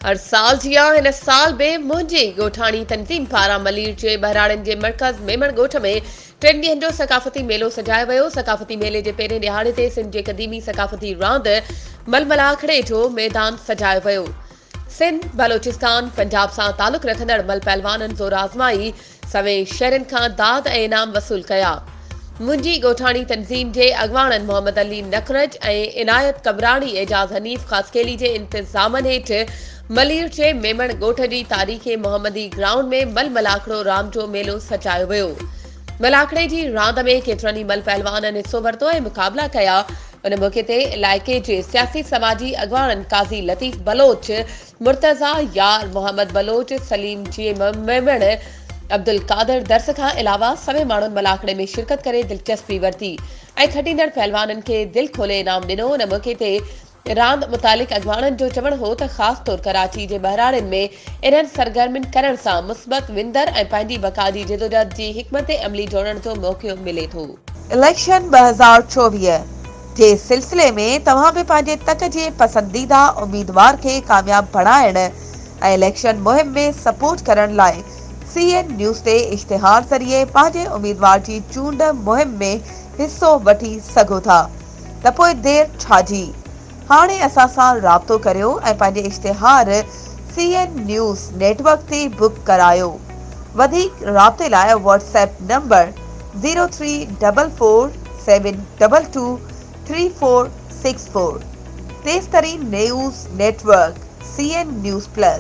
هر سال جيان هن سال به منهنجي ڳوٺاڻي تنظيم پاران ملير جي ٻهراڙين جي مرڪز ميمڻ ڳوٺ ۾ ٽن ڏينهن جو ثقافتي ميلو سجايو ويو. ثقافتي ميلي جي پهرين ڏهاڙي تي سنڌ جي قديمي ثقافتي راند مل ملاکڙي جو ميدان سجايو ويو. سنڌ، بلوچستان، پنجاب سان تعلق رکندڙ مل پهلوانن زور آزمائي سوين شهرين کان داد ۽ انعام وصول ڪيا. منهنجي ڳوٺاڻي تنظيم جي اڳواڻن محمد علي نقرج ۽ عنايت قمبراڻي اعجاز حنيف خاصخيلي جي انتظامن هيٺ ملير جي ميمڻ ڳوٺ جي تاريخي محمدي گرائونڊ ۾ مل ملاکڙو راند جو ميلو سجايو ويو. ملاکڙي جي راند ۾ ڪيترن ئي مل پهلوانن حصو ورتو ۽ مقابلا ڪيا. ان موقعي تي علائقي جي سياسي سماجي اڳواڻن قاضي لطيف بلوچ، مرتضيٰ يار محمد بلوچ، سليم جي ميمڻ، عبدالقادر درس کان علاوه سوين ماڻهن ملاکڙي ۾ شرڪت ڪري دلچسپي ورتي ۽ کٽيندڙ پهلوانن کي دل کولي انعام ڏنو. ان موقعي تي راند متعلق اڳواڻن جو چوڻ هو ته خاص طور ڪراچي جي ٻهراڙين ۾ انهن سرگرمين ڪرڻ سان مثبت وندر ۽ پنهنجي بقا جي جدوجهد جي حڪمت عملي جوڙڻ جو موقعو ملي ٿو. اليڪشن 2024 جي سلسلي ۾ توهان به پنهنجي تڪ جي پسنديده اميدوار کي ڪامياب بڻائڻ ۽ اليڪشن مهم ۾ سپورٽ ڪرڻ لاء سي اين نيوز تي اشتهار ذريعي پنهنجي اميدوار جي چونڊ مهم ۾ حصو وٺي سگهو ٿا ته پوء دير ڇا جي؟ هاڻي اسان سان رابطو ڪريو ۽ پنهنجي اشتهار سي اين نيوز نيٽ ورڪ تي بڪ ڪرايو. وڌيڪ رابطي لاء Whats app number zero three double four seven double two three four six four. تيز ترين news network C N news plus.